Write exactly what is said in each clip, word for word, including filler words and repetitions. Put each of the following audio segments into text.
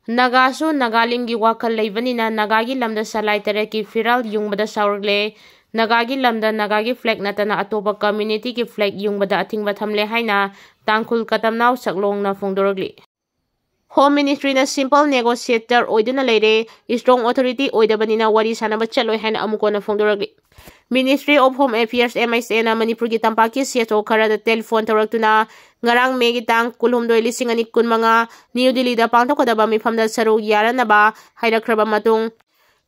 ꯅꯥꯒꯥꯁꯨ ꯅꯥꯒꯥꯂꯦꯟꯒꯤ ꯋꯥꯈꯜ ꯂꯩꯕꯅꯤꯅ ꯅꯥꯒꯥꯒꯤ ꯂꯝꯗ ꯁꯂꯥꯏ ꯇꯔꯦꯠꯀꯤ ꯐꯤꯔꯥꯜ ꯌꯨꯡꯕꯗ ꯁꯥꯎꯔꯛꯂꯦ꯫ ꯅꯥꯒꯥꯒꯤ ꯂꯝꯗ ꯅꯥꯒꯥꯒꯤ flag ꯅꯠꯇꯅ ꯑꯇꯣꯞꯄ communityꯒꯤ flag ꯌꯨꯡꯕꯗ ꯑꯊꯤꯡꯕ ꯊꯝꯂꯦ ꯍꯥꯏꯅ ꯇꯥꯡꯈꯨꯜ ꯀꯇꯝꯅꯥꯎ ꯁꯛꯂꯣꯡꯅ ꯐꯣꯡꯗꯣꯔꯛꯂꯤ꯫ Home Ministryꯅ simple negotiator ꯑꯣꯏꯗꯨꯅ ꯂꯩꯔꯦ, strong authority ꯑꯣꯏꯗꯕꯅꯤꯅ ꯋꯥꯔꯤ ꯁꯥꯟꯅꯕ ꯆꯠꯂꯣꯏ ꯍꯥꯏꯅ ꯑꯃꯨꯛ ꯍꯟꯅ ꯐꯣꯡꯗꯣꯔꯛꯂꯤ꯫ Ministry of Home Affairs, MHAꯅ ꯃꯅꯤꯄꯨꯔꯒꯤ ꯇꯝꯄꯥꯛꯀꯤ CSO ꯈꯔꯗ telephone ꯇꯧꯔꯛꯇꯨꯅ ꯉꯔꯥꯡ ꯃꯦꯒꯤ ꯇꯥꯡ ꯀꯨꯟꯍꯨꯝꯗꯣꯏ, ꯂꯤꯁꯤꯡ ꯑꯅꯤ ꯀꯨꯟꯃꯉꯥ, ꯅ꯭ꯌꯨ ꯗꯤꯜꯂꯤꯗ ꯄꯥꯡꯊꯣꯛꯀꯗꯕ ꯃꯤꯐꯝꯗ ꯁꯔꯨꯛ ꯌꯥꯔꯅꯕ ꯍꯥꯏꯔꯛꯈ꯭ꯔꯕ ꯃꯇꯨꯡ,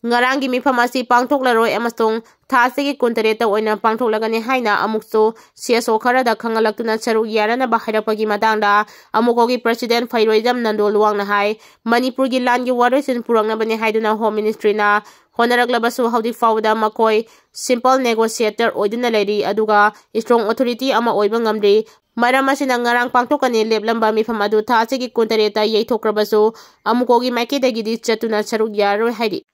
ꯉꯔꯥꯡꯒꯤ ꯃꯤꯐꯝ ꯑꯁꯤ ꯄꯥꯡꯊꯣꯛꯂꯔꯣꯏ ꯑꯃꯁꯨꯡ ꯊꯥ ꯑꯁꯤꯒꯤ ꯀꯨꯟꯇꯔꯦꯠꯇ ꯑꯣꯏꯅ ꯄꯥꯡꯊꯣꯛꯂꯒꯅꯤ ꯍꯥꯏꯅ ꯑꯃꯨꯛꯁꯨ CSO ꯈꯔꯗ ꯈꯪꯍꯜꯂꯛꯇꯨꯅ ꯁꯔꯨꯛ ꯌꯥꯔꯅꯕ ꯍꯥꯏꯔꯛꯄꯒꯤ ꯃꯇꯥꯡꯗ ꯑꯃꯨꯀꯣꯒꯤ President ꯐꯩꯔꯣꯏꯖꯝ ꯅꯟꯗꯣ ꯂꯨꯋꯥꯡꯅ ꯍꯥꯏ, ꯃꯅꯤꯄꯨꯔꯒꯤ ꯂꯥꯟꯒꯤ ꯋꯥꯔꯣꯏꯁꯤꯟ ꯄꯨꯔꯛꯅꯕꯅꯤ ꯍꯥꯏꯗꯨꯅ Home Ministryꯅ ꯍꯣꯠꯅꯔꯛꯂꯕꯁꯨ ꯍꯧꯖꯤꯛ ꯐꯥꯎꯕꯗ ꯃꯈꯣꯏ simple negotiator ꯑꯣꯏꯗꯨꯅ ꯂꯩꯔꯤ, ꯑꯗꯨꯒ strong authority ꯑꯃ ꯑꯣꯏꯕ ꯉꯝꯗ꯭ꯔꯤ꯫ ꯃꯔꯝ ꯑꯁꯤꯅ ꯉꯔꯥꯡ ꯄꯥꯡꯊꯣꯛꯀꯅꯤ ꯂꯦꯞꯂꯝꯕ ꯃꯤꯐꯝ ꯑꯗꯨ ꯊꯥ ꯑꯁꯤꯒꯤ ꯀꯨꯟꯇꯔꯦꯠꯇ ꯌꯩꯊꯣꯛꯈ꯭ꯔꯕꯁꯨ ꯑꯃꯨꯀꯣꯒꯤ ꯃꯥꯏꯀꯩꯗꯒꯤꯗꯤ ꯆꯠꯇꯨꯅ ꯁꯔꯨꯛ ꯌꯥꯔꯔꯣꯏ ꯍꯥꯏꯔꯤ꯫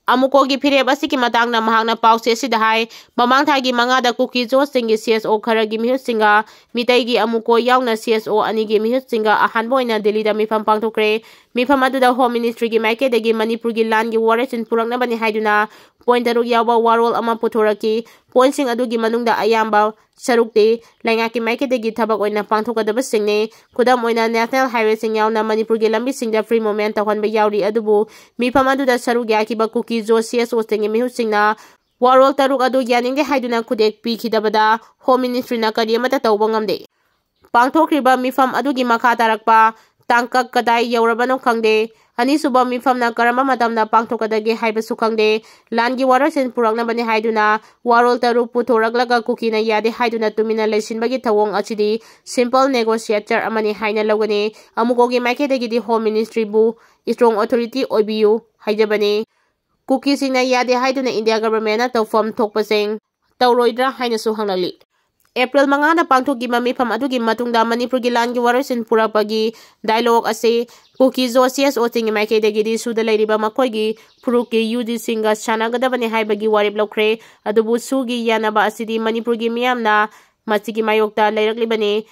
ꯑꯃꯨꯀꯣꯒꯤ ꯐꯤꯔꯦꯞ ꯑꯁꯤꯒꯤ ꯃꯇꯥꯡꯗ ꯃꯍꯥꯛꯅ ꯄꯥꯎꯆꯦ ꯑꯁꯤꯗ ꯍꯥꯏ, ꯃꯃꯥꯡ ꯊꯥꯒꯤ ꯃꯉꯥꯗ ꯀꯨꯀꯤ ꯖꯣꯁꯁꯤꯡꯒꯤ CSO ꯈꯔꯒꯤ ꯃꯤꯍꯨꯠꯁꯤꯡꯒ ꯃꯤꯇꯩꯒꯤ ꯑꯃꯨꯀꯣ ꯌꯥꯎꯅ CSO ꯑꯅꯤꯒꯤ ꯃꯤꯍꯨꯠꯁꯤꯡꯒ ꯑꯍꯥꯟꯕ ꯑꯣꯏꯅ ꯗꯤꯜꯂꯤꯗ ꯃꯤꯐꯝ ꯄꯥꯡꯊꯣꯛꯈ꯭ꯔꯦ꯫ ꯃꯤꯐꯝ ꯑꯗꯨꯗ Home Ministryꯒꯤ ꯃꯥꯏꯀꯩꯗꯒꯤ ꯃꯅꯤꯄꯨꯔꯒꯤ ꯂꯥꯟꯒꯤ ꯋꯥꯔꯣꯏꯁꯤꯟ ꯄꯨꯔꯛꯅꯕꯅꯤ ꯍꯥꯏꯗꯨꯅ point ꯇꯔꯨꯛ ꯌꯥꯎꯕ ꯋꯥꯔꯣꯜ ꯑꯃ ꯄꯨꯊꯣꯔꯛꯈꯤ꯫ Pointꯁꯤꯡ ꯑꯗꯨꯒꯤ ꯃꯅꯨꯡꯗ ꯑꯌꯥꯝꯕ ꯁꯔꯨꯛꯇꯤ ꯂꯩꯉꯥꯛꯀꯤ ꯃꯥꯏꯀꯩꯗꯒꯤ ꯊꯕꯛ ꯑꯣꯏꯅ ꯄꯥꯡꯊꯣꯛꯀꯗꯕꯁꯤꯡꯅꯤ꯫ ꯈꯨꯗꯝ ꯑꯣꯏꯅ, national highwayꯁꯤꯡ ꯌꯥꯎꯅ ꯃꯅꯤꯄꯨꯔꯒꯤ ꯂꯝꯕꯤꯁꯤꯡꯗ free movement ꯇꯧꯍꯟꯕ ꯌꯥꯎꯔꯤ꯫ ꯑꯗꯨꯕꯨ ꯃꯤꯐꯝ ꯑꯗꯨꯗ ꯁꯔꯨꯛ ꯌꯥꯈꯤꯕ ꯀꯨꯀꯤ ꯖꯣ CSOꯁꯤꯡꯒꯤ ꯃꯤꯍꯨꯠꯁꯤꯡꯅ ꯋꯥꯔꯣꯜ ꯇꯔꯨꯛ ꯑꯗꯨ ꯌꯥꯅꯤꯡꯗꯦ ꯍꯥꯏꯗꯨꯅ ꯈꯨꯗꯦꯛ ꯄꯤꯈꯤꯗꯕꯗ Home Ministryꯅ ꯀꯔꯤ ꯑꯃꯠꯇ ꯇꯧꯕ ꯉꯝꯗꯦ꯫ ꯄꯥꯡꯊꯣꯛꯈ꯭ꯔꯤꯕ ꯃꯤꯐꯝ ꯑꯗꯨꯒꯤ ꯃꯈꯥ ꯇꯥꯔꯛꯄ ꯇꯥꯡꯀꯛ ꯀꯗꯥꯏ ꯌꯧꯔꯕꯅꯣ ꯈꯪꯗꯦ꯫ ꯑꯅꯤꯁꯨꯕ ꯃꯤꯐꯝꯅ ꯀꯔꯝꯕ ꯃꯇꯝꯗ ꯄꯥꯡꯊꯣꯛꯀꯗꯒꯦ ꯍꯥꯏꯕꯁꯨ ꯈꯪꯗꯦ꯫ ꯂꯥꯟꯒꯤ ꯋꯥꯔꯣꯏꯁꯤꯟ ꯄꯨꯔꯛꯅꯕꯅꯤ ꯍꯥꯏꯗꯨꯅ ꯋꯥꯔꯣꯜ ꯇꯔꯨꯛ ꯄꯨꯊꯣꯔꯛꯂꯒ ꯀꯨꯀꯤꯅ ꯌꯥꯗꯦ ꯍꯥꯏꯗꯨꯅ ꯇꯨꯃꯤꯟꯅ ꯂꯩꯁꯤꯟꯕꯒꯤ ꯊꯧꯑꯣꯡ ꯑꯁꯤꯗꯤ simple negotiator ꯑꯃꯅꯤ ꯍꯥꯏꯅ ꯂꯧꯒꯅꯤ꯫ ꯑꯃꯨꯀꯣꯒꯤ ꯃꯥꯏꯀꯩꯗꯒꯤꯗꯤ Home Ministryꯕꯨ strong authority ꯑꯣꯏꯕꯤꯌꯨ ꯍꯥꯏꯖꯕꯅꯤ꯫ ꯀꯨꯀꯤꯁꯤꯡꯅ ꯌꯥꯗꯦ ꯍꯥꯏꯗꯨꯅ India governmentꯅ ꯇꯧꯐꯝ ꯊꯣꯛꯄꯁꯤꯡ ꯇꯧꯔꯣꯏꯗ꯭ꯔꯥ ꯍꯥꯏꯅꯁꯨ ꯍꯪꯂꯛꯂꯤ꯫ April ꯃꯉꯥꯗ ꯄꯥꯡꯊꯣꯛꯈꯤꯕ ꯃꯤꯐꯝ ꯑꯗꯨꯒꯤ ꯃꯇꯨꯡꯗ ꯃꯅꯤꯄꯨꯔꯒꯤ ꯂꯥꯟꯒꯤ ꯋꯥꯔꯣꯏꯁꯤꯟ ꯄꯨꯔꯛꯄꯒꯤ dialogue ꯑꯁꯤ ꯀꯨꯀꯤ ꯖꯣ CSOꯁꯤꯡꯒꯤ ꯃꯥꯏꯀꯩꯗꯒꯤꯗꯤ ꯁꯨꯗ ꯂꯩꯔꯤꯕ ꯃꯈꯣꯏꯒꯤ ꯐꯨꯔꯨꯞꯀꯤ ꯌꯨꯠꯁꯤꯡꯒ ꯁꯥꯟꯅꯒꯗꯕꯅꯤ ꯍꯥꯏꯕꯒꯤ ꯋꯥꯔꯦꯞ ꯂꯧꯈ꯭ꯔꯦ꯫ ꯑꯗꯨꯕꯨ ꯁꯨꯒꯤ ꯌꯥꯅꯕ ꯑꯁꯤꯗꯤ ꯃꯅꯤꯄꯨꯔꯒꯤ ꯃꯤꯌꯥꯝꯅ ꯃꯁꯤꯒꯤ ꯃꯥꯌꯣꯛꯇ ꯂꯩꯔꯛꯂꯤꯕꯅꯤ꯫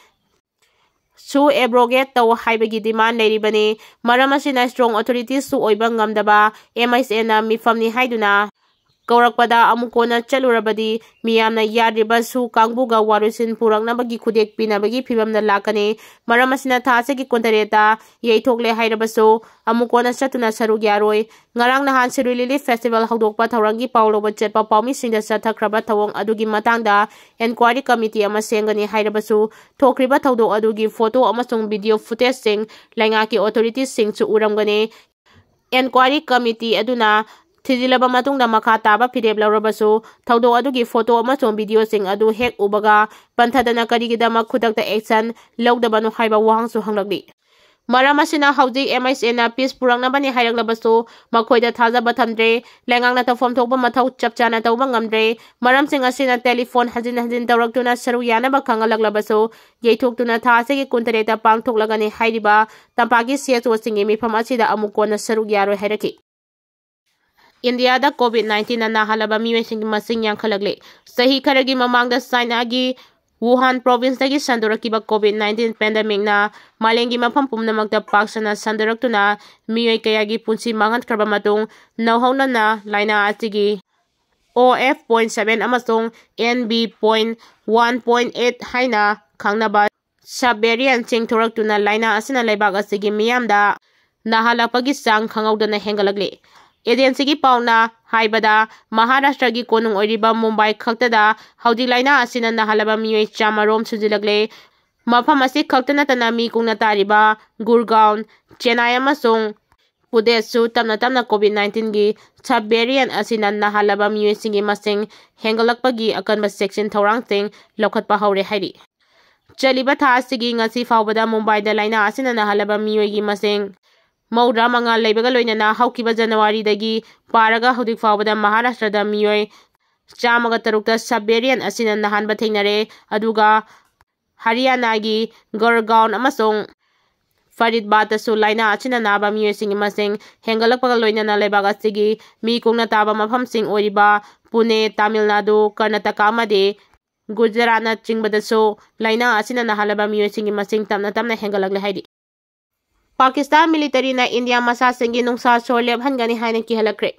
ꯁꯨ abrogate ꯇꯧ ꯍꯥꯏꯕꯒꯤ demand ꯂꯩꯔꯤꯕꯅꯤ꯫ ꯃꯔꯝ ꯑꯁꯤꯅ strong authorities ꯁꯨ ꯑꯣꯏꯕ ꯉꯝꯗꯕ M I S N ꯅ ꯃꯤꯐꯝꯅꯤ ꯍꯥꯏꯗꯨꯅ ꯀꯧꯔꯛꯄꯗ ꯑꯃꯨꯛ ꯀꯣꯟꯅ ꯆꯠꯂꯨꯔꯕꯗꯤ ꯃꯤꯌꯥꯝꯅ ꯌꯥꯗ꯭ꯔꯤꯕ ꯁꯨ ꯀꯥꯡꯕꯨꯒ ꯋꯥꯔꯣꯏꯁꯤꯟ ꯄꯨꯔꯛꯅꯕꯒꯤ ꯈꯨꯗꯦꯛ ꯄꯤꯅꯕꯒꯤ ꯐꯤꯕꯝꯗ ꯂꯥꯛꯀꯅꯤ꯫ ꯃꯔꯝ ꯑꯁꯤꯅ ꯊꯥ ꯑꯁꯤꯒꯤ ꯀꯨꯟꯇꯔꯦꯠꯇ ꯌꯩꯊꯣꯛꯂꯦ ꯍꯥꯏꯔꯕꯁꯨ ꯑꯃꯨꯛ ꯀꯣꯟꯅ ꯆꯠꯇꯨꯅ ꯁꯔꯨꯛ ꯌꯥꯔꯣꯏ꯫ ꯉꯔꯥꯡ ꯅꯍꯥꯟ ꯁꯤꯔꯨꯏ ꯂꯤꯂꯤ festival ꯍꯧꯗꯣꯛꯄ ꯊꯧꯔꯝꯒꯤ ꯄꯥꯎ ꯂꯧꯕ ꯆꯠꯄ ꯄꯥꯎꯃꯤꯁꯤꯡꯗ ꯆꯠꯊꯈ꯭ꯔꯕ ꯊꯧꯑꯣꯡ ꯑꯗꯨꯒꯤ ꯃꯇꯥꯡꯗ inquiry committee ꯑꯃ ꯁꯦꯝꯒꯅꯤ ꯍꯥꯏꯔꯕꯁꯨ ꯊꯣꯛꯈ꯭ꯔꯤꯕ ꯊꯧꯗꯣꯛ ꯑꯗꯨꯒꯤ photo ꯑꯃꯁꯨꯡ video footage ꯁꯤꯡ ꯂꯩꯉꯥꯛꯀꯤ authorities ꯁꯤꯡꯁꯨ ꯎꯔꯝꯒꯅꯤ꯫ Inquiry committee ꯑꯗꯨꯅ ꯊꯤꯖꯤꯜꯂꯕ ꯃꯇꯨꯡꯗ ꯃꯈꯥ ꯇꯥꯕ ꯐꯤꯔꯦꯞ ꯂꯧꯔꯕꯁꯨ ꯊꯧꯗꯣꯛ ꯑꯗꯨꯒꯤ photo ꯑꯃꯁꯨꯡ video ꯁꯤꯡ ꯑꯗꯨ ꯍꯦꯛ ꯎꯕꯒ ꯄꯟꯊꯗꯅ ꯀꯔꯤꯒꯤꯗꯃꯛ ꯈꯨꯗꯛꯇ action ꯂꯧꯗꯕꯅꯣ ꯍꯥꯏꯕ ꯋꯥꯍꯪꯁꯨ ꯍꯪꯂꯛꯂꯤ꯫ ꯃꯔꯝ ꯑꯁꯤꯅ ꯍꯧꯖꯤꯛ M I S N ꯅ peace ꯄꯨꯔꯛꯅꯕꯅꯤ ꯍꯥꯏꯔꯛꯂꯕꯁꯨ ꯃꯈꯣꯏꯗ ꯊꯥꯖꯕ ꯊꯝꯗ꯭ꯔꯦ꯫ ꯂꯩꯉꯥꯛꯅ ꯇꯧꯐꯝ ꯊꯣꯛꯄ ꯃꯊꯧ ꯆꯞ ꯆꯥꯅ ꯇꯧꯕ ꯉꯝꯗ꯭ꯔꯦ꯫ ꯃꯔꯝꯁꯤꯡ ꯑꯁꯤꯅ telephone ꯍꯟꯖꯤꯟ ꯍꯟꯖꯤꯟ ꯇꯧꯔꯛꯇꯨꯅ ꯁꯔꯨꯛ ꯌꯥꯅꯕ ꯈꯪꯍꯜꯂꯛꯂꯕꯁꯨ ꯌꯩꯊꯣꯛꯇꯨꯅ ꯊꯥ ꯑꯁꯤꯒꯤ ꯀꯨꯟꯇꯔꯦꯠꯇ ꯄꯥꯡꯊꯣꯛꯂꯒꯅꯤ ꯍꯥꯏꯔꯤꯕ ꯇꯝꯄꯥꯛꯀꯤ C H O ꯁꯤꯡꯒꯤ ꯃꯤꯐꯝ ꯑꯁꯤꯗ ꯑꯃꯨꯛ ꯀꯣꯟꯅ ꯁꯔꯨꯛ ꯌꯥꯔꯣꯏ ꯍꯥꯏꯔꯛꯈꯤ꯫ ꯏꯟꯗꯤꯌꯥꯗ COVID nineteen ꯅ ꯅꯥꯍꯜꯂꯕ ꯃꯤꯑꯣꯏꯁꯤꯡꯒꯤ ꯃꯁꯤꯡ ꯌꯥꯝꯈꯠꯂꯛꯂꯦ꯫ ꯆꯍꯤ ꯈꯔꯒꯤ ꯃꯃꯥꯡꯗ ꯆꯥꯏꯅꯥꯒꯤ ꯋꯨꯍꯥꯟ province ꯇꯒꯤ ꯁꯟꯗꯣꯔꯛꯈꯤꯕ COVID nineteen pandemic ꯅ ꯃꯥꯂꯦꯝꯒꯤ ꯃꯐꯝ ꯄꯨꯝꯅꯃꯛꯇ ꯄꯥꯛ ꯁꯟꯅ ꯁꯟꯗꯣꯔꯛꯇꯨꯅ ꯃꯤꯑꯣꯏ ꯀꯌꯥꯒꯤ ꯄꯨꯟꯁꯤ ꯃꯥꯡꯍꯟꯈ꯭ꯔꯕ ꯃꯇꯨꯡ, ꯅꯧꯍꯧꯅꯅ ꯂꯥꯏꯅꯥ ꯑꯁꯤꯒꯤ O F point seven ꯑꯃꯁꯨꯡ N B point one point eight ꯍꯥꯏꯅ ꯈꯪꯅꯕ sub variant ꯁꯤꯡ ꯊꯣꯔꯛꯇꯨꯅ ꯂꯥꯏꯅꯥ ꯑꯁꯤꯅ ꯂꯩꯕꯥꯛ ꯑꯁꯤꯒꯤ ꯃꯤꯌꯥꯝꯗ ꯅꯥꯍꯜꯂꯛꯄꯒꯤ ꯆꯥꯡ ꯈꯪꯍꯧꯗꯅ ꯍꯦꯟꯒꯠꯂꯛꯂꯤ꯫ Agency ꯒꯤ ꯄꯥꯎꯅ ꯍꯥꯏꯕꯗ, ꯃꯍꯥꯔꯥꯁꯇ꯭ꯔꯒꯤ ꯀꯣꯅꯨꯡ ꯑꯣꯏꯔꯤꯕ ꯃꯨꯝꯕꯥꯏ ꯈꯛꯇꯗ ꯍꯧꯖꯤꯛ ꯂꯥꯏꯅꯥ ꯑꯁꯤꯅ ꯅꯥꯍꯜꯂꯕ ꯃꯤꯑꯣꯏ ꯆꯥꯃꯔꯣꯝ ꯁꯨꯖꯤꯜꯂꯛꯂꯦ꯫ ꯃꯐꯝ ꯑꯁꯤ ꯈꯛꯇ ꯅꯠꯇꯅ ꯃꯤ ꯀꯨꯡꯅ ꯇꯥꯔꯤꯕ ꯒꯨꯔꯒꯥꯎꯟ, ꯆꯦꯟꯅꯥꯏ ꯑꯃꯁꯨꯡ ꯄꯨꯗꯦꯠꯁꯨ ꯇꯞꯅ ꯇꯞꯅ COVID nineteen ꯒꯤ sub variant ꯑꯁꯤꯅ ꯅꯥꯍꯜꯂꯕ ꯃꯤꯑꯣꯏꯁꯤꯡꯒꯤ ꯃꯁꯤꯡ ꯍꯦꯟꯒꯠꯂꯛꯄꯒꯤ ꯑꯀꯟꯕ ꯆꯦꯛꯁꯤꯟ ꯊꯧꯔꯥꯡꯁꯤꯡ ꯂꯧꯈꯠꯄ ꯍꯧꯔꯦ ꯍꯥꯏꯔꯤ꯫ ꯆꯠꯂꯤꯕ ꯊꯥ ꯑꯁꯤꯒꯤ ꯉꯁꯤ ꯐꯥꯎꯕꯗ ꯃꯨꯝꯕꯥꯏꯗ ꯂꯥꯏꯅꯥ ꯑꯁꯤꯅ ꯅꯥꯍꯜꯂꯕ ꯃꯤꯑꯣꯏꯒꯤ ꯃꯁꯤꯡ ꯃꯧꯗ꯭ꯔꯥ ꯃꯉꯥ ꯂꯩꯕꯒ ꯂꯣꯏꯅꯅ ꯍꯧꯈꯤꯕ ꯖꯅꯋꯥꯔꯤꯗꯒꯤ ꯄꯥꯔꯒ ꯍꯧꯖꯤꯛ ꯐꯥꯎꯕꯗ ꯃꯍꯥꯔꯥꯁꯇ꯭ꯔꯗ ꯃꯤꯑꯣꯏ ꯆꯥꯝꯃꯒ ꯇꯔꯨꯛꯇ sub variant ꯑꯁꯤꯅ ꯅꯥꯍꯟꯕ ꯊꯦꯡꯅꯔꯦ꯫ ꯑꯗꯨꯒ ꯍꯔꯤꯌꯥꯅꯥꯒꯤ ꯒꯔꯒꯥꯎꯟ ꯑꯃꯁꯨꯡ ꯐꯔꯤꯗꯕꯥꯗꯇꯁꯨ ꯂꯥꯏꯅꯥ ꯑꯁꯤꯅ ꯅꯥꯕ ꯃꯤꯑꯣꯏꯁꯤꯡꯒꯤ ꯃꯁꯤꯡ ꯍꯦꯟꯒꯠꯂꯛꯄꯒ ꯂꯣꯏꯅꯅ ꯂꯩꯕꯥꯛ ꯑꯁꯤꯒꯤ ꯃꯤ ꯀꯨꯡꯅ ꯇꯥꯕ ꯃꯐꯝꯁꯤꯡ ꯑꯣꯏꯔꯤꯕ ꯄꯨꯅꯦ, ꯇꯥꯃꯤꯜ ꯅꯥꯗꯨ, ꯀꯔꯅꯥꯇꯀꯥ ꯑꯃꯗꯤ ꯒꯨꯖꯔꯥꯠꯅꯆꯤꯡꯕꯗꯁꯨ ꯂꯥꯏꯅꯥ ꯑꯁꯤꯅ ꯅꯥꯍꯜꯂꯕ ꯃꯤꯑꯣꯏꯁꯤꯡꯒꯤ ꯃꯁꯤꯡ ꯇꯞꯅ ꯇꯞꯅ ꯍꯦꯟꯒꯠꯂꯛꯂꯦ ꯍꯥꯏꯔꯤ꯫ ꯄꯥꯀꯤꯁꯇꯥꯟ ꯃꯤꯂꯤꯇꯔꯤꯅ ꯏꯟꯗꯤꯌꯥ ꯃꯆꯥꯁꯤꯡꯒꯤ ꯅꯨꯡꯁꯥ ꯁꯣꯔ ꯂꯦꯞꯍꯟꯒꯅꯤ ꯍꯥꯏꯅ ꯀꯤꯍꯜꯂꯛꯈ꯭ꯔꯦ꯫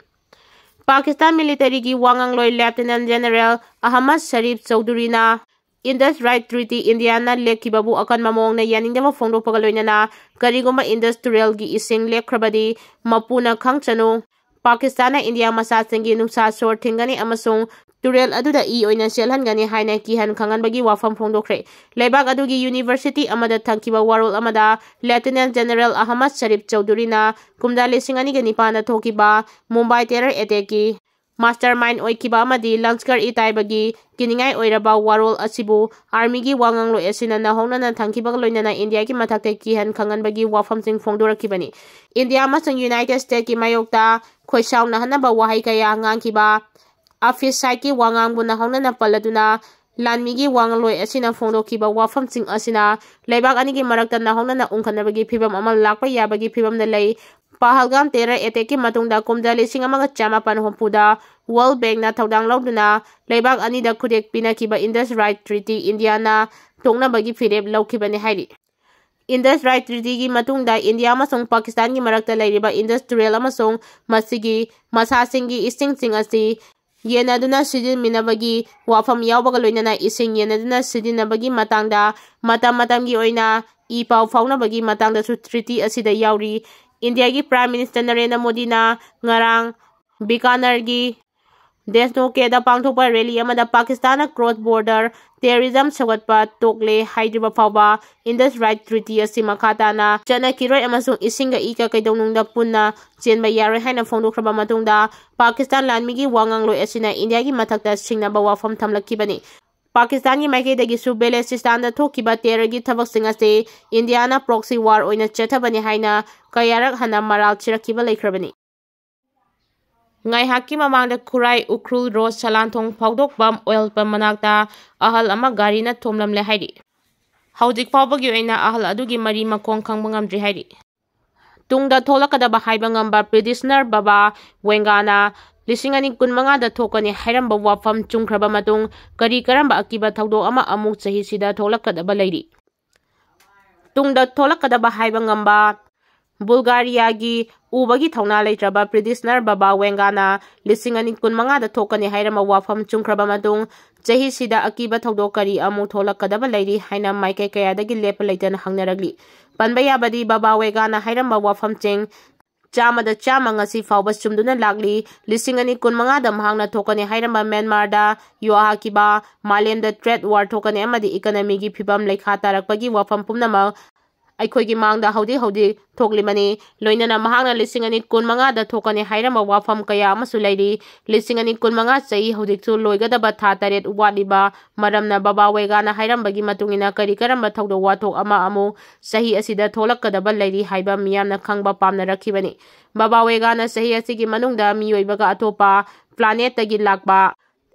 ꯄꯥꯀꯤꯁꯇꯥꯟ ꯃꯤꯂꯤꯇꯔꯤꯒꯤ ꯋꯥ ꯉꯥꯡꯂꯣꯏ ꯂꯦꯐꯇꯤꯅꯦꯟ ꯖꯦꯅꯔꯦꯜ ꯑꯍꯃꯗ ꯁꯔꯤꯐ ꯆꯧꯙꯨꯔꯤꯅ ꯏꯟꯗꯁ ꯔꯥꯏꯠ ꯇ꯭ꯔꯤꯇꯤ ꯏꯟꯗꯤꯌꯥꯅ ꯂꯦꯞꯈꯤꯕꯕꯨ ꯑꯀꯟꯕ ꯃꯑꯣꯡꯗ ꯌꯥꯅꯤꯡꯗꯕ ꯐꯣꯡꯗꯣꯛꯄꯒ ꯂꯣꯏꯅꯅ ꯀꯔꯤꯒꯨꯝꯕ ꯏꯟꯗꯁ ꯇꯨꯔꯦꯜꯒꯤ ꯏꯁꯤꯡ ꯂꯦꯞꯈ꯭ꯔꯕꯗꯤ ꯃꯄꯨꯅ ꯈꯪꯆꯅꯨ, ꯄꯥꯀꯤꯁꯇꯥꯟꯅ ꯏꯟꯗꯤꯌꯥ ꯃꯆꯥꯁꯤꯡꯒꯤ ꯅꯨꯡꯁꯥ ꯁꯣꯔ ꯊꯤꯡꯒꯅꯤ ꯑꯃꯁꯨꯡ ꯇꯨꯔꯦꯜ ꯑꯗꯨꯗ ꯏ ꯑꯣꯏꯅ ꯆꯦꯜꯍꯟꯒꯅꯤ ꯍꯥꯏꯅ ꯀꯤꯍꯟ ꯈꯪꯍꯟꯕꯒꯤ ꯋꯥꯐꯝ ꯐꯣꯡꯗꯣꯛꯈ꯭ꯔꯦ꯫ ꯂꯩꯕꯥꯛ ꯑꯗꯨꯒꯤ ꯌꯨꯅꯤꯚꯔꯁꯤꯇꯤ ꯑꯃꯗ ꯊꯝꯈꯤꯕ ꯋꯥꯔꯣꯜ ꯑꯃꯗ ꯂꯦꯐꯇꯤꯅꯦꯟ ꯖꯦꯅꯔꯦꯜ ꯑꯍꯃꯗ ꯁꯔꯤꯐ ꯆꯧꯙꯨꯔꯤꯅ ꯀꯨꯝꯖꯥ ꯂꯤꯁꯤꯡ ꯑꯅꯤꯒ ꯅꯤꯄꯥꯟꯗ ꯊꯣꯛꯈꯤꯕ ꯃꯨꯝꯕꯥꯏ ꯇꯦꯔꯔ ꯑꯦꯇꯦꯛꯀꯤ ꯃꯥꯁꯇꯔ ꯃꯥꯏꯟ ꯑꯣꯏꯈꯤꯕ ꯑꯃꯗꯤ ꯂꯪꯁꯀꯔ ꯏ ꯇꯥꯏꯕꯒꯤ ꯀꯤꯅꯤꯡꯉꯥꯏ ꯑꯣꯏꯔꯕ ꯋꯥꯔꯣꯜ ꯑꯁꯤꯕꯨ ꯑꯥꯔꯃꯤꯒꯤ ꯋꯥ ꯉꯥꯡꯂꯣꯏ ꯑꯁꯤꯅ ꯅꯧꯍꯧꯅꯅ ꯊꯝꯈꯤꯕꯒ ꯂꯣꯏꯅꯅ ꯏꯟꯗꯤꯌꯥꯒꯤ ꯃꯊꯛꯇ ꯀꯤꯍꯟ ꯈꯪꯍꯟꯕꯒꯤ ꯋꯥꯐꯝꯁꯤꯡ ꯐꯣꯡꯗꯣꯔꯛꯈꯤꯕꯅꯤ꯫ ꯏꯟꯗꯤꯌꯥ ꯑꯃꯁꯨꯡ ꯌꯨꯅꯥꯏꯇꯦꯗ ꯁ꯭ꯇꯦꯠꯀꯤ ꯃꯥꯌꯣꯛꯇ ꯈꯣꯏꯁꯥꯎꯅꯍꯟꯅꯕ ꯋꯥꯍꯩ ꯀꯌꯥ ꯉꯥꯡꯈꯤꯕ ꯑꯐꯤꯁ ꯁꯥꯏꯠꯀꯤ ꯋꯥꯉꯥꯡꯕꯨ ꯅꯧꯍꯧꯅꯅ ꯄꯜꯂꯗꯨꯅ ꯂꯥꯟꯃꯤꯒꯤ ꯋꯥ ꯉꯥꯡꯂꯣꯏ ꯑꯁꯤꯅ ꯐꯣꯡꯗꯣꯛꯈꯤꯕ ꯋꯥꯐꯝꯁꯤꯡ ꯑꯁꯤꯅ ꯂꯩꯕꯥꯛ ꯑꯅꯤꯒꯤ ꯃꯔꯛꯇ ꯅꯧꯍꯧꯅꯅ ꯎꯪꯈꯠꯅꯕꯒꯤ ꯐꯤꯕꯝ ꯑꯃ ꯂꯥꯛꯄ ꯌꯥꯕꯒꯤ ꯐꯤꯕꯝꯗ ꯂꯩ꯫ ꯄꯍꯜꯒꯥꯝ ꯇꯦꯔꯔ ꯑꯦꯇꯦꯛꯀꯤ ꯃꯇꯨꯡꯗ ꯀꯨꯝꯖꯥ ꯂꯤꯁꯤꯡ ꯑꯃꯒ ꯆꯃꯥꯄꯟ ꯍꯨꯝꯐꯨꯗ ꯋꯥꯔꯜ ꯕꯦꯡꯛꯅ ꯊꯧꯗꯥꯡ ꯂꯧꯗꯨꯅ ꯂꯩꯕꯥꯛ ꯑꯅꯤꯗ ꯈꯨꯗꯦꯛ ꯄꯤꯅꯈꯤꯕ ꯏꯟꯗꯁ ꯔꯥꯏꯠ ꯇ꯭ꯔꯤꯇꯤ ꯏꯟꯗꯤꯌꯥꯅ ꯇꯣꯛꯅꯕꯒꯤ ꯐꯤꯔꯦꯞ ꯂꯧꯈꯤꯕꯅꯤ ꯍꯥꯏꯔꯤ꯫ ꯏꯟꯗꯁ ꯔꯥꯏꯠ ꯇ꯭ꯔꯤꯇꯤꯒꯤ ꯃꯇꯨꯡꯗ ꯏꯟꯗꯤꯌꯥ ꯑꯃꯁꯨꯡ ꯄꯥꯀꯤꯁꯇꯥꯟꯒꯤ ꯃꯔꯛꯇ ꯂꯩꯔꯤꯕ ꯏꯟꯗꯁ ꯇꯨꯔꯦꯜ ꯑꯃꯁꯨꯡ ꯃꯁꯤꯒꯤ ꯃꯁꯥꯁꯤꯡꯒꯤ ꯏꯁꯤꯡꯁꯤꯡ ꯑꯁꯤ ꯌꯦꯟꯅꯗꯨꯅ ꯁꯤꯖꯤꯟꯃꯤꯟꯅꯕꯒꯤ ꯋꯥꯐꯝ ꯌꯥꯎꯕꯒ ꯂꯣꯏꯅꯅ ꯏꯁꯤꯡ ꯌꯦꯟꯅꯗꯨꯅ ꯁꯤꯖꯤꯟꯅꯕꯒꯤ ꯃꯇꯥꯡꯗ ꯃꯇꯝ ꯃꯇꯝꯒꯤ ꯑꯣꯏꯅ ꯏ ꯄꯥꯎ ꯐꯥꯎꯅꯕꯒꯤ ꯃꯇꯥꯡꯗꯁꯨ ꯇ꯭ꯔꯤꯇꯤ ꯑꯁꯤꯗ ꯌꯥꯎꯔꯤ꯫ ꯏꯟꯗꯤꯌꯥꯒꯤ ꯄ꯭ꯔꯥꯏꯝ ꯃꯤꯅꯤꯁꯇꯔ ꯅꯔꯦꯟꯗ꯭ꯔ ꯃꯣꯗꯤꯅ ꯉꯔꯥꯡ ꯕꯤꯀꯥꯅꯔꯒꯤ ꯗꯦꯁꯅꯣꯀꯦꯗ ꯄꯥꯡꯊꯣꯛꯄ ꯔꯦꯂꯤ ꯑꯃꯗ ꯄꯥꯀꯤꯁꯇꯥꯟꯅ ꯀ꯭ꯔꯣꯁ ꯕꯣꯔꯗꯔ ꯇꯦꯔꯣꯔꯤꯖꯝ ꯁꯧꯒꯠꯄ ꯇꯣꯛꯂꯦ ꯍꯥꯏꯗ꯭ꯔꯤꯕ ꯐꯥꯎꯕ ꯏꯟꯗꯁ ꯔꯥꯏꯠ ꯇ꯭ꯔꯤꯇꯤ ꯑꯁꯤ ꯃꯈꯥ ꯇꯥꯅ ꯆꯠꯅꯈꯤꯔꯣꯏ ꯑꯃꯁꯨꯡ ꯏꯁꯤꯡꯒ ꯏꯒ ꯀꯩꯗꯧꯅꯨꯡꯗ ꯄꯨꯟꯅ ꯆꯦꯟꯕ ꯌꯥꯔꯣꯏ ꯍꯥꯏꯅ ꯐꯣꯡꯗꯣꯛꯈ꯭ꯔꯕ ꯃꯇꯨꯡꯗ ꯄꯥꯀꯤꯁꯇꯥꯟ ꯂꯥꯟꯃꯤꯒꯤ ꯋꯥ ꯉꯥꯡꯂꯣꯏ ꯑꯁꯤꯅ ꯏꯟꯗꯤꯌꯥꯒꯤ ꯃꯊꯛꯇ ꯁꯤꯡꯅꯕ ꯋꯥꯐꯝ ꯊꯝꯂꯛꯈꯤꯕꯅꯤ꯫ ꯄꯥꯀꯤꯁꯇꯥꯟꯒꯤ ꯃꯥꯏꯀꯩꯗꯒꯤꯁꯨ ꯕꯦꯂꯦꯆꯤꯁꯇꯥꯟꯗ ꯊꯣꯛꯈꯤꯕ ꯇꯦꯔꯔꯒꯤ ꯊꯕꯛꯁꯤꯡ ꯑꯁꯤ ꯏꯟꯗꯤꯌꯥꯅ ꯄ꯭ꯔꯣꯛꯁꯤ ꯋꯥꯔ ꯑꯣꯏꯅ ꯆꯠꯊꯕꯅꯤ ꯍꯥꯏꯅ ꯀꯌꯥꯔꯛ ꯍꯟꯅ ꯃꯔꯥꯜ ꯁꯤꯔꯛꯈꯤꯕ ꯂꯩꯈ꯭ꯔꯕꯅꯤ꯫ ꯉꯥꯏꯍꯥꯛꯀꯤ ꯃꯃꯥꯡꯗ ꯈꯨꯔꯥꯏ ꯎꯈ꯭ꯔꯨꯜ ꯔꯣꯗ ꯁꯂꯥꯟꯊꯣꯡ ꯐꯥꯎꯗꯣꯛꯐꯝ ꯑꯣꯏꯜ ꯄꯝ ꯃꯅꯥꯛꯇ ꯑꯍꯜ ꯑꯃ ꯒꯥꯔꯤꯅ ꯊꯣꯝꯂꯝꯂꯦ ꯍꯥꯏꯔꯤ꯫ ꯍꯧꯖꯤꯛ ꯐꯥꯎꯕꯒꯤ ꯑꯣꯏꯅ ꯑꯍꯜ ꯑꯗꯨꯒꯤ ꯃꯔꯤ ꯃꯈꯣꯡ ꯈꯪꯕ ꯉꯝꯗ꯭ꯔꯤ ꯍꯥꯏꯔꯤ꯫ ꯇꯨꯡꯗ ꯊꯣꯛꯂꯛꯀꯗꯕ ꯍꯥꯏꯕ ꯉꯝꯕ ꯄꯤꯇꯤꯁꯅꯔ ꯕꯕꯥ ꯋꯦꯡꯒꯥꯅ ꯂꯤꯁꯤꯡ ꯑꯅꯤ ꯀꯨꯟꯃꯉꯥꯗ ꯊꯣꯛꯀꯅꯤ ꯍꯥꯏꯔꯝꯕ ꯋꯥꯐꯝ ꯆꯨꯝꯈ꯭ꯔꯕ ꯃꯇꯨꯡ ꯀꯔꯤ ꯀꯔꯝꯕ ꯑꯀꯤꯕ ꯊꯧꯗꯣꯛ ꯑꯃ ꯑꯃꯨꯛ ꯆꯍꯤꯁꯤꯗ ꯊꯣꯛꯂꯛꯀꯗꯕ ꯂꯩꯔꯤ? ꯇꯨꯡꯗ ꯊꯣꯛꯂꯛꯀꯗꯕ ꯍꯥꯏꯕ ꯉꯝꯕ ꯕꯨꯜꯒꯥꯔꯤꯌꯥꯒꯤ ꯎꯕꯒꯤ ꯊꯧꯅꯥ ꯂꯩꯇ꯭ꯔꯕ ꯄ꯭ꯔꯤꯇꯤꯁꯅꯔ ꯕꯕꯥ ꯋꯦꯡꯒꯥꯅ ꯂꯤꯁꯤꯡ ꯑꯅꯤ ꯀꯨꯟꯃꯉꯥꯗ ꯊꯣꯛꯀꯅꯤ ꯍꯥꯏꯔꯝꯕ ꯋꯥꯐꯝ ꯆꯨꯝꯈ꯭ꯔꯕ ꯃꯇꯨꯡ ꯆꯍꯤꯁꯤꯗ ꯑꯀꯤꯕ ꯊꯧꯗꯣꯛ ꯀꯔꯤ ꯑꯃꯨꯛ ꯊꯣꯛꯂꯛꯀꯗꯕ ꯂꯩꯔꯤ ꯍꯥꯏꯅ ꯃꯥꯏꯀꯩ ꯀꯌꯥꯗꯒꯤ ꯂꯦꯞꯄ ꯂꯩꯇꯅ ꯍꯪꯅꯔꯛꯂꯤ꯫ ꯄꯟꯕ ꯌꯥꯕꯗꯤ ꯕꯕꯥ ꯋꯦꯒꯥꯅ ꯍꯥꯏꯔꯝꯕ ꯋꯥꯐꯝꯁꯤꯡ ꯆꯥꯝꯃꯗ ꯆꯥꯝꯃ ꯉꯁꯤ ꯐꯥꯎꯕ ꯆꯨꯝꯗꯨꯅ ꯂꯥꯛꯂꯤ꯫ ꯂꯤꯁꯤꯡ ꯑꯅꯤ ꯀꯨꯟꯃꯉꯥꯗ ꯃꯍꯥꯛꯅ ꯊꯣꯛꯀꯅꯤ ꯍꯥꯏꯔꯝꯕ ꯃ꯭ꯌꯥꯟꯃꯥꯔꯗ ꯌꯨ ꯑꯥ ꯀꯤꯕꯥ, ꯃꯥꯂꯦꯝꯗ ꯇ꯭ꯔꯦꯠ ꯋꯥꯔ ꯊꯣꯛꯀꯅꯤ ꯑꯃꯗꯤ ꯏꯀꯅꯃꯤꯒꯤ ꯐꯤꯕꯝ ꯂꯩꯈꯥ ꯇꯥꯔꯛꯄꯒꯤ ꯋꯥꯐꯝ ꯄꯨꯝꯅꯃꯛ ꯑꯩꯈꯣꯏꯒꯤ ꯃꯥꯡꯗ ꯍꯧꯖꯤꯛ ꯍꯧꯖꯤꯛ ꯊꯣꯛꯂꯤꯕꯅꯤ꯫ ꯂꯣꯏꯅꯅ ꯃꯍꯥꯛꯅ ꯂꯤꯁꯤꯡ ꯑꯅꯤ ꯀꯨꯟꯃꯉꯥꯗ ꯊꯣꯛꯀꯅꯤ ꯍꯥꯏꯔꯝꯕ ꯋꯥꯐꯝ ꯀꯌꯥ ꯑꯃꯁꯨ ꯂꯩꯔꯤ꯫ ꯂꯤꯁꯤꯡ ꯑꯅꯤ ꯀꯨꯟꯃꯉꯥ ꯆꯍꯤ ꯍꯧꯖꯤꯛꯁꯨ ꯂꯣꯏꯒꯗꯕ ꯊꯥ ꯇꯔꯦꯠ ꯋꯥꯠꯂꯤꯕ ꯃꯔꯝꯅ ꯕꯕꯥ ꯋꯦꯒꯥꯅ ꯍꯥꯏꯔꯝꯕꯒꯤ ꯃꯇꯨꯡ ꯏꯟꯅ ꯀꯔꯤ ꯀꯔꯝꯕ ꯊꯧꯗꯣꯛ ꯋꯥꯊꯣꯛ ꯑꯃ ꯑꯃꯨꯛ ꯆꯍꯤ ꯑꯁꯤꯗ ꯊꯣꯛꯂꯛꯀꯗꯕ ꯂꯩꯔꯤ ꯍꯥꯏꯕ ꯃꯤꯌꯥꯝꯅ ꯈꯪꯕ ꯄꯥꯝꯅꯔꯛꯈꯤꯕꯅꯤ꯫ ꯕꯕꯥ ꯋꯦꯒꯥꯅ ꯆꯍꯤ ꯑꯁꯤꯒꯤ ꯃꯅꯨꯡꯗ ꯃꯤꯑꯣꯏꯕꯒ ꯑꯇꯣꯞꯄ ꯄ꯭ꯂꯥꯅꯦꯠꯇꯒꯤ ꯂꯥꯛꯄ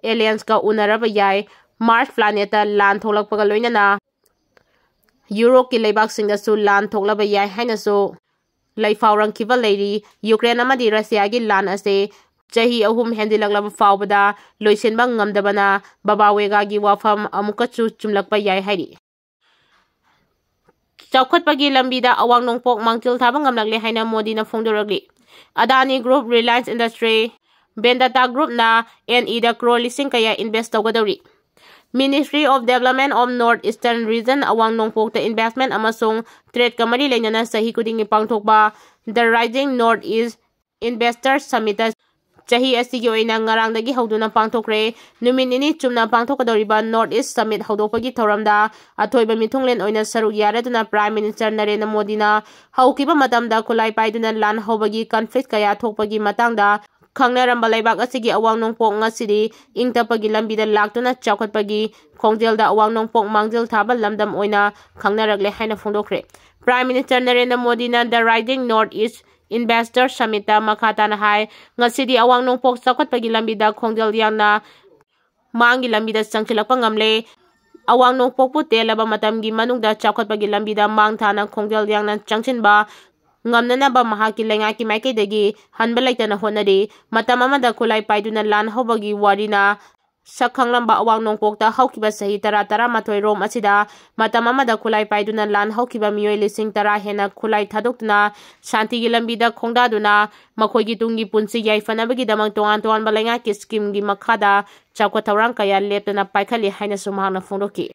ꯑꯦꯂꯤꯌꯟꯁꯀ ꯎꯅꯔꯕ ꯌꯥꯏ꯫ ꯃꯥꯔꯁ ꯄ꯭ꯂꯥꯅꯦꯠꯇ ꯂꯥꯟ ꯊꯣꯛꯂꯛꯄꯒ ꯂꯣꯏꯅꯅ ꯌꯨꯔꯣꯞꯀꯤ ꯂꯩꯕꯥꯛꯁꯤꯡꯗꯁꯨ ꯂꯥꯟ ꯊꯣꯛꯂꯕ ꯌꯥꯏ ꯍꯥꯏꯅꯁꯨ ꯂꯩꯐꯥꯎꯔꯝꯈꯤꯕ ꯂꯩꯔꯤ꯫ ꯌꯨꯀ꯭ꯔꯦꯟ ꯑꯃꯗꯤ ꯔꯁꯤꯌꯥꯒꯤ ꯂꯥꯟ ꯑꯁꯤ ꯆꯍꯤ ꯑꯍꯨꯝ ꯍꯦꯟꯖꯤꯜꯂꯛꯂꯕ ꯐꯥꯎꯕꯗ ꯂꯣꯏꯁꯤꯟꯕ ꯉꯝꯗꯕꯅ ꯕꯕꯥ ꯋꯦꯒꯥꯒꯤ ꯋꯥꯐꯝ ꯑꯃꯨꯛꯀꯁꯨ ꯆꯨꯝꯂꯛꯄ ꯌꯥꯏ ꯍꯥꯏꯔꯤ꯫ ꯆꯥꯎꯈꯠꯄꯒꯤ ꯂꯝꯕꯤꯗ ꯑꯋꯥꯡ ꯅꯣꯡꯄꯣꯛ ꯃꯥꯡꯖꯤꯜ ꯊꯥꯕ ꯉꯝꯂꯛꯂꯦ ꯍꯥꯏꯅ ꯃꯣꯗꯤꯅ ꯐꯣꯡꯗꯣꯔꯛꯂꯤ꯫ ꯑꯗꯥꯅꯤ ꯒ꯭ꯔꯨꯞ, ꯔꯤꯂꯥꯌꯟꯁ ꯏꯟꯗꯁꯇ꯭ꯔꯤ, ꯕꯦꯟꯗꯇꯥ ꯒ꯭ꯔꯨꯞꯅ ꯑꯦꯟ ꯏꯗ ꯀ꯭ꯔꯣꯔ ꯂꯤꯁꯤꯡ ꯀꯌꯥ invest ꯇꯧꯒꯗꯧꯔꯤ꯫ Ministry of Development of North Eastern Region ꯑꯋꯥꯡ ꯅꯣꯡꯄꯣꯛꯇ ꯏꯟꯚꯦꯁꯃꯦꯟ ꯑꯃꯁꯨꯡ ꯇ꯭ꯔꯦꯗꯀ ꯃꯔꯤ ꯂꯩꯅꯅ ꯆꯍꯤ ꯈꯨꯗꯤꯡꯒꯤ ꯄꯥꯡꯊꯣꯛꯄ The Rising North East Investor Summit ꯆꯍꯤ ꯑꯁꯤꯒꯤ ꯑꯣꯏꯅ ꯉꯔꯥꯡꯗꯒꯤ ꯍꯧꯗꯨꯅ ꯄꯥꯡꯊꯣꯛꯈ꯭ꯔꯦ꯫ ꯅꯨꯃꯤꯠ ꯅꯤꯅꯤ ꯆꯨꯝꯅ ꯄꯥꯡꯊꯣꯛꯀꯗꯧꯔꯤꯕ North East Summit ꯍꯧꯗꯣꯛꯄꯒꯤ ꯊꯧꯔꯝꯗ ꯑꯊꯣꯏꯕ ꯃꯤꯊꯨꯡꯂꯦꯟ ꯑꯣꯏꯅ ꯁꯔꯨꯛ ꯌꯥꯔꯗꯨꯅ Prime Minister ꯅꯔꯦꯟꯗ꯭ꯔ ꯃꯣꯗꯤꯅ ꯍꯧꯈꯤꯕ ꯃꯇꯝꯗ ꯈꯨꯠꯂꯥꯏ ꯄꯥꯏꯗꯨꯅ ꯂꯥꯟ ꯍꯧꯕꯒꯤ conflict ꯀꯌꯥ ꯊꯣꯛꯄꯒꯤ ꯃꯇꯥꯡꯗ ꯈꯪꯅꯔꯝꯕ ꯂꯩꯕꯥꯛ ꯑꯁꯤꯒꯤ ꯑꯋꯥꯡ ꯅꯣꯡꯄꯣꯛ ꯉꯁꯤꯗꯤ ꯏꯪ ꯇꯞꯄꯒꯤ ꯂꯝꯕꯤꯗ ꯂꯥꯛꯇꯨꯅ ꯆꯥꯎꯈꯠꯄꯒꯤ ꯈꯣꯡꯖꯦꯜꯗ ꯑꯋꯥꯡ ꯅꯣꯡꯄꯣꯛ ꯃꯥꯡꯖꯤꯜ ꯊꯥꯕ ꯂꯝꯗꯝ ꯑꯣꯏꯅ ꯈꯪꯅꯔꯛꯂꯦ ꯍꯥꯏꯅ ꯐꯣꯡꯗꯣꯛꯈ꯭ꯔꯦ꯫ Prime Minister ꯅꯔꯦꯟꯗ꯭ꯔ ꯃꯣꯗꯤꯅ The Rising North East Investor Summitꯇ ꯃꯈꯥ ꯇꯥꯅ ꯍꯥꯏ, ꯉꯁꯤꯗꯤ ꯑꯋꯥꯡ ꯅꯣꯡꯄꯣꯛ ꯆꯥꯎꯈꯠꯄꯒꯤ ꯂꯝꯕꯤꯗ ꯈꯣꯡꯖꯦꯜ ꯌꯥꯡꯅ ꯃꯥꯡꯒꯤ ꯂꯝꯕꯤꯗ ꯆꯪꯁꯤꯜꯂꯛꯄ ꯉꯝꯂꯦ꯫ ꯑꯋꯥꯡ ꯅꯣꯡꯄꯣꯛꯄꯨ ꯇꯦꯜꯂꯕ ꯃꯇꯝꯒꯤ ꯃꯅꯨꯡꯗ ꯆꯥꯎꯈꯠꯄꯒꯤ ꯂꯝꯕꯤꯗ ꯃꯥꯡ ꯊꯥꯅ ꯈꯣꯡꯖꯦꯜ ꯌꯥꯡꯅ ꯆꯪꯁꯤꯟꯕ ꯉꯝꯅꯅꯕ ꯃꯍꯥꯛꯀꯤ ꯂꯩꯉꯥꯛꯀꯤ ꯃꯥꯏꯀꯩꯗꯒꯤ ꯍꯟꯕ ꯂꯩꯇꯅ ꯍꯣꯠꯅꯔꯤ꯫ ꯃꯇꯝ ꯑꯃꯗ ꯈꯨꯠꯂꯥꯏ ꯄꯥꯏꯗꯨꯅ ꯂꯥꯟ ꯍꯧꯕꯒꯤ ꯋꯥꯔꯤꯅ ꯁꯛ ꯈꯪꯂꯝꯕ ꯑꯋꯥꯡ ꯅꯣꯡꯄꯣꯛꯇ ꯍꯧꯈꯤꯕ ꯆꯍꯤ ꯇꯔꯥ, ꯇꯔꯥꯃꯥꯊꯣꯏ ꯔꯣꯝ ꯑꯁꯤꯗ ꯃꯇꯝ ꯑꯃꯗ ꯈꯨꯠꯂꯥꯏ ꯄꯥꯏꯗꯨꯅ ꯂꯥꯟ ꯍꯧꯈꯤꯕ ꯃꯤꯑꯣꯏ ꯂꯤꯁꯤꯡ ꯇꯔꯥ ꯍꯦꯟꯅ ꯈꯨꯠꯂꯥꯏ ꯊꯥꯗꯣꯛꯇꯨꯅ ꯁꯥꯟꯇꯤꯒꯤ ꯂꯝꯕꯤꯗ ꯈꯣꯡꯗꯥꯗꯨꯅ ꯃꯈꯣꯏꯒꯤ ꯇꯨꯡꯒꯤ ꯄꯨꯟꯁꯤ ꯌꯥꯏꯐꯅꯕꯒꯤꯗꯃꯛ ꯇꯣꯉꯥꯟ ꯇꯣꯉꯥꯟꯕ ꯂꯩꯉꯥꯛꯀꯤ ꯁ꯭ꯀꯤꯝꯒꯤ ꯃꯈꯥꯗ ꯆꯥꯎꯈꯠ ꯊꯧꯔꯥꯡ ꯀꯌꯥ ꯂꯦꯞꯇꯅ ꯄꯥꯏꯈꯠꯂꯤ ꯍꯥꯏꯅꯁꯨ ꯃꯍꯥꯛꯅ ꯐꯣꯡꯗꯣꯛꯈꯤ꯫